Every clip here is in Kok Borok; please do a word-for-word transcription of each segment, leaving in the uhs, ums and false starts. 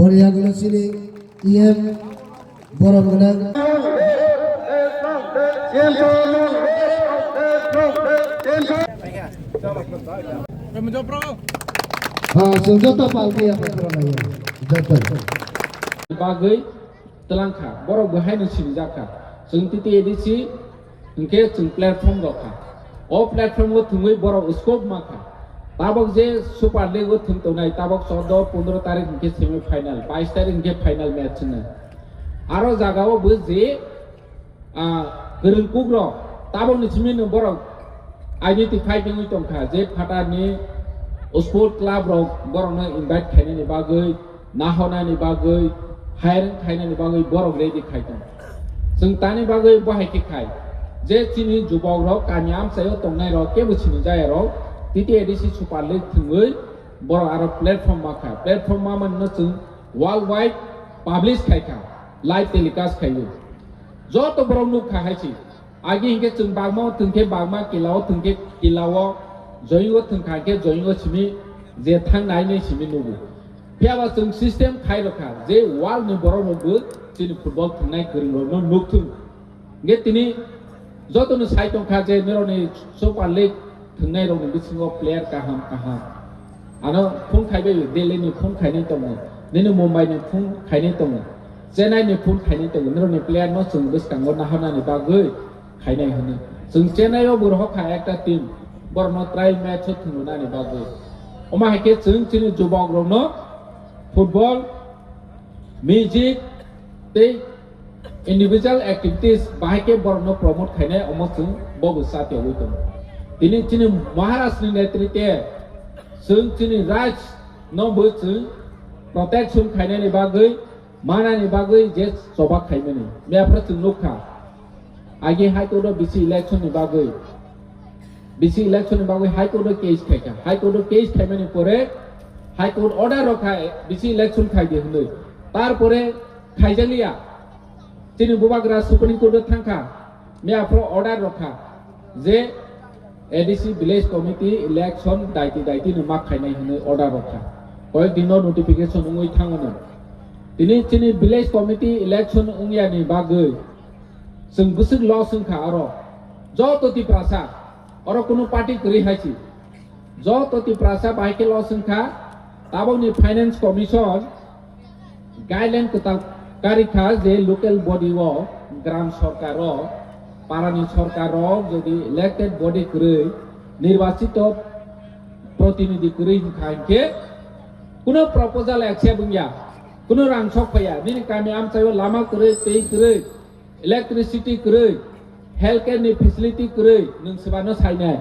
Boni yagulo chini E M borom gwnang. Ha, chwng joto palti ya patrona ya. Joto. Bagwi twlang kha, borok bo haino sinijak kha. Chwng T T A D C hinkhe chwng platform rok kha. O platform o thwngwi borok scope ma kha. Tabok je Super League o thwng tongnai, tabok chordo pondro tarik hinkhe semi final, bais tarik hinkhe final match hwnwi. Aro jagao bo je, ah, kwrwng kukrok, tabokni simi no borok identify wngwi tongkha je phatarni sport club rok borokno invite khainani bagwi, nahornani bagwi, hiring khainani bagwi borok ready khai tong. Chwng tani bagwi bo hai khe khai je chini jubok rok kami amchaio tongnai rok kebo sini jaya rok T T A D C Super League thwngwi borok aro platform ma kha. Platform ma manno chwng worldwide publish khai kha, live telecast khaiwi. Joto borok nuk kha hai si. Agi hinkhe chwng bagma o thwngkhe bagma, kila o thwngkhe kila o, joying o thwngkha hinkhe joying o simi je thang nai nai simi nugo. Phiya ba chwng system khai rokha je world ni borok rok bo chini football thwngnai kwrwng rok no nuk thung. Hinkhe tini joto no sai tongkha je nirok ni Super League thwngnai rok ni bisingo player kaham kaham. Ano phone khaibai, Delhi ni phone khainai tongo, nini Mumbai ni phone khainai tongo, Chennai ni phone khainai tongo, nirok ni player no chwng bwskango nahornani bagwi khainai hwnwi. Chwng Chennai o bo rohor kha ekta team, borok no trial match o thwngwi nani bagwi. Omo hai khe chwng chini jubok rok no football, music tei individual activities bahai khe borokno promote khainai, omo chwng bobo chatiyogwi tongo. Tini chini Maharaj ni netrite chwng chini rights no bo chwng protection khainani bagwi, manani bagwi je choba khaimani. Miyaphra chwng nukha. Agi High Court o bisi election ni bagwi, bisi election ni bagwi High Court o case khaikha. High Court o case khaimani pore High Court order rokha bisi election khaidi hwnwi. Tarpore khaijakliya. Chini bubagra Supreme Court o thangkha. Miyaphro order rokha je A D C Village Committee election daiti daiti no ma khainai hwnwi order rokha. Koyek din no notification wngwi thango no. Tini chini Village Committee election wngya ni bagwi chwng bwswk loss wngkha oro. Joto Tiprasa, oro kunu party kwrwi hai si. Joto Tiprasa bahai khe loss wngkha. Tabokni Finance Commission guideline kwtal karikha je local body o, gram sorkar o, parani sorkar o jodi elected body kwrwi, nirbachito protinidhi kwrwi wngkha hinkhe kuno proposal accept wngya, kuno rang sok phaiya, nini kami amchaio lama kwrwi, tei kwrwi, electricity kwrwi, healthcare ni facility kwrwi, nwng swbano sainai.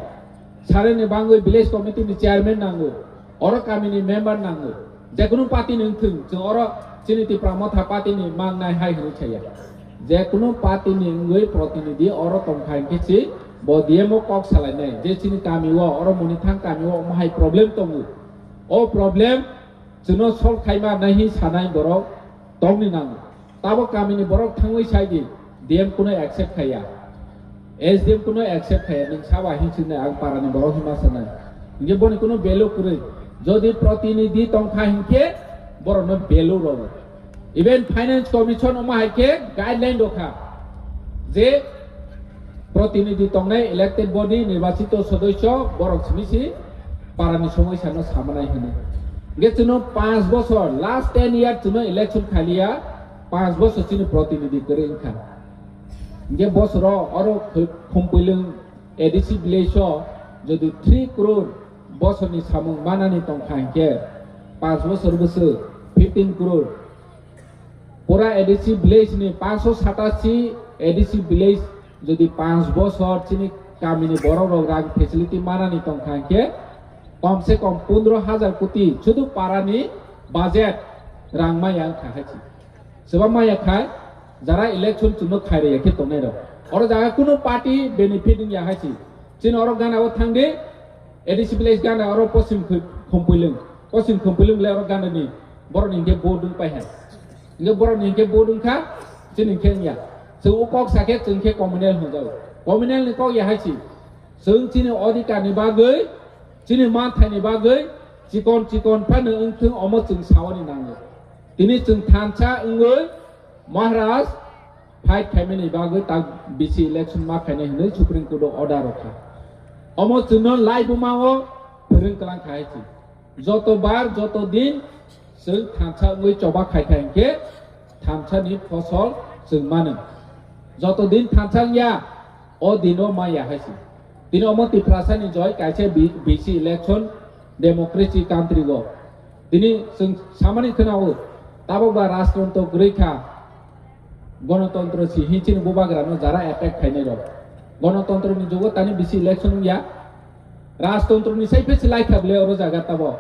Sareni bangwi village committee ni chairman nango, oro kami ni member nango. Jekunu party ni wngthung, chwng oro chini Tipra Motha party ni mangnai hai hwnwi saya. Jekunu party ni wngwi protinidhi oro tongkha hinkhe si bo D M o kok salainai. Je chini kami o, oro Monithang kami o omo hai problem tongo. O problem chwngno solve khaima nai hi sanai borok tongni nango. Tabok kamini borok thangwi sai di, D M kuno accept khaiya, S D M kuno accept khaiya, nwng saba hin sinai ang parani borok hinma sanai. Hinkhe boni kuno value kwrwi. Jodi protinidhi tongkha hinkhe borokno value rwo. Even Finance Commission omo hai khe guideline rokha je protinidhi tongnai elected body, nirbachito sodosyo, borok simi si parani somoisano samanai hwnwi. Hinkhe chwngno panch bosor, last ten year chwngno election khaliya, panch bosor chini protinidhi kwrwi wngkha. Hinkhe bosoro oro khw-, Khumpwilwng A D C village o jodi three crore bosorni samung manani tongkha hinkhe, panch bosor bwswk fifteen crore. Pura A D C village ni paanch sho satashi A D C village jodi panch bosor chini kamini borok rok rang facility manani tongkha hinkhe, kom se kom pondro hajar koti sudu parani budget rang maya wngkha hai si. Swbang maya khai jara election chwngno khairaya khe tongnai rok. Oro jaga kunu party benefit wngya hai si. Chini oro gana o thangdi, A D C village gana oro Poschim Khum-, Khumpwilwng. Poschim Khumpwilwng le oro gana ni borok ni hinkhe vote wng pai hai. Hinkhe borok ni hinkhe vote wng kha, chini hinkhe wng ya. Chwng o kok sa khe chwng khe communal hwnjago. Communal ni kok ya hai si. Chwng chini odhikar ni bagwi, chini manthai ni bagwi, chikon chikon phano wng thung omo chwng sawani nango. Tini chwng thansa wngwi Maharaj fight khaimani bagwi tak bisi election ma khainai hwnwi Supreme Court o order rwkha. Omo chwngno laibuma o phwrwng kwlang kha hai si. Joto bar, joto din chwng thansa wngwi choba khai kha hinkhe thansa ni phosol chwng mano. Joto din thansa wngya, o dino maya hai si. Tini omo Tiprasa ni joi kaisa bi-, bisi election democracy country o. Tini chwng samani khwnao, tabok ba rajtantro kwrwi kha, gonotontro si hin chini bubagrano jara attack khainai rok. Gonotontro ni jugo tani bisi election wngya. Rajtantro ni sai phe si lai kha bwle oro jaga tabok.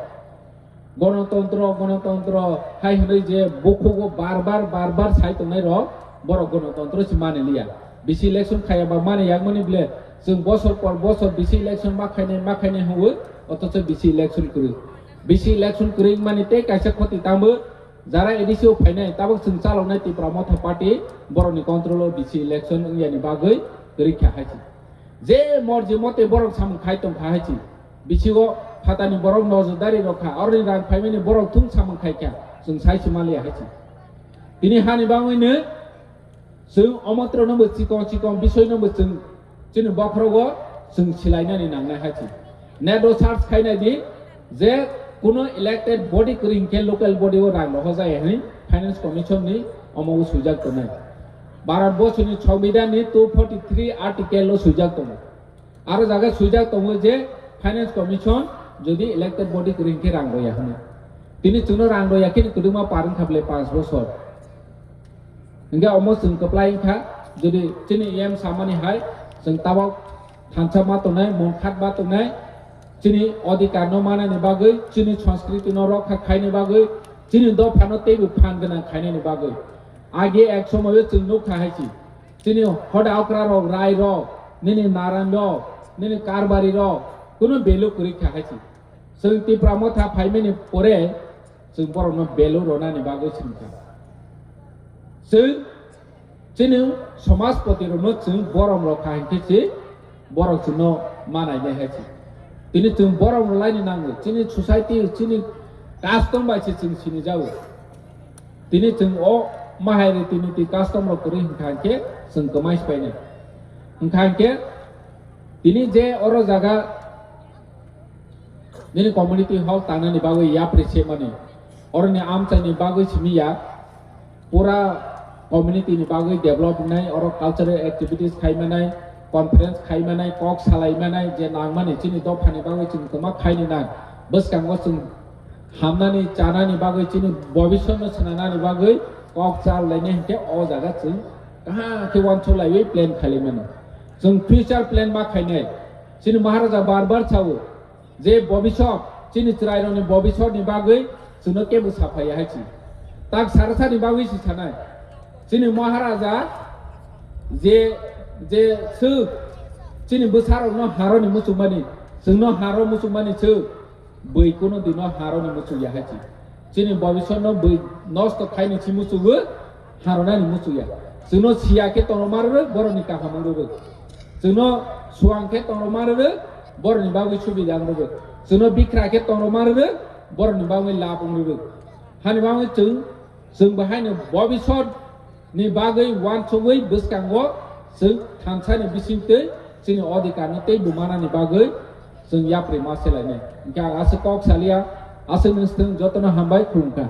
Gonotontro, gonotontro hai hwnwi je bukhugo bar bar, bar bar sai tongnai rok, borok gonotontro si mani liya. Bisi election khaya ba mani yakmani bwle, chwng bosor por bosor bisi election ma khainai, ma khainai hwnwi, othocho bisi election kwrwi. Bisi election kwrwi wngmani tei kaisa khoti tamo, jara A D C o phainai, tabok chwng chaloknai Tipra Motha Party, borokni control o bisi election wngyani bagwi kwrwi kha hai si. Je morji mote borok samung khai tong kha hai si. Bisingo phatani borok nojordari rok kha, oroni rang phaimani borok thung samung khai kha, chwng sai se maliya hai si. Tini hani bagwino chwng omotrono bo chikon chikon bisoino bo chwng chini bokhorogo chwng silainani nangnai hai si. Net o search khainai di je kuno elected body kwrwi hinkhe local body o rang rohorjaya hwnwi Finance Commission ni omo o swijak tongnai. Bharat borsoni Songbidan ni two forty three article o swijak tongo. Aro jaga swijak tongo je Finance Commission jodi elected body kwrwi hinkhe rang roya hwnwi. Tini chwngno rang roya khe kwdwkma par wngkha bwle panch bosor. Hinkhe omo chwng kwplai wngkha, jodi chini E M samani hai chwng tabok thansa ma tongnai, mungkhat ma tongnai, chini odhikar no manani bagwi, chini sanskriti no rokha khaini bagwi, chini dopha no teibo phan gwnang khainani bagwi. Age ek somoyo chwng nukha hai si. Chini hoda okra rok, rai rok, nini naran rok, nini karbari rok, kuno value kwrwi kha hai si. Chwng Tipra Motha phaimani pore chwng borokno value rwnani bagwi singkha. Chwng chini somajpoti rokno chwng borom rok kha hinkhe si borok chwngno manai nai hai si. Tini chwng borom rwlaini nango, chini society, chini custom bai se chwng sinijago. Tini chwng o mahai riti niti custom rok kwrwi hinkha hinkhe chwng kwmai se painai. Hinkha hinkhe tini je oro jaga nini community hall tangnani bagwi yapri se mani, oroni amchaini bagwi simi ya, pura community ni bagwi develop wngnai, oro cultural activities khai manai, conference khai manai, kok salai manai, je nang mani chini dophani bagwi chwng kwma khaini nang. Bwskango chwng hamnani, chanani bagwi, chini bobisotno swnanani bagwi kok chal lainai hinkhe o jaga chwng kaham khe uansuk laiwi plan khailai mano. Chwng future plan ma khainai. Chini Maharaja bar bar sao, je bobisot, chini chwrairokni bobisotni bagwi chwngno kebo saphaiya hai si. Tak sarasani bagwi si sanai. Chini Maharaja je, je swk chini bwsarokno haroni muchungmani, chwngno haro muchungmani swk bwi kuno dino haroni muchungya hai si. Chini bobisotno bwi nosto khaini si muchungo, haronani muchungya. Chwngno siya khe tongma rwrwk, borokni kaham wng rwrwk. Chwngno suang khe tongma rwrwk, borokni bagwi subida wng rwrwk. Chwngno bikra khe tongma rwrwk, borokni bagwi lab wng rwrwk. Hani bagwi chwng, chwng bo haino bobisot ni bagwi uansugwi bwskango chwng thansani bisingtwi chini odhikarno tei bumanani bagwi chwng yapri ma selainai. Hinkhe ang aswk kok saliya, aswk nwng swthwng jotono hambai khulumkha.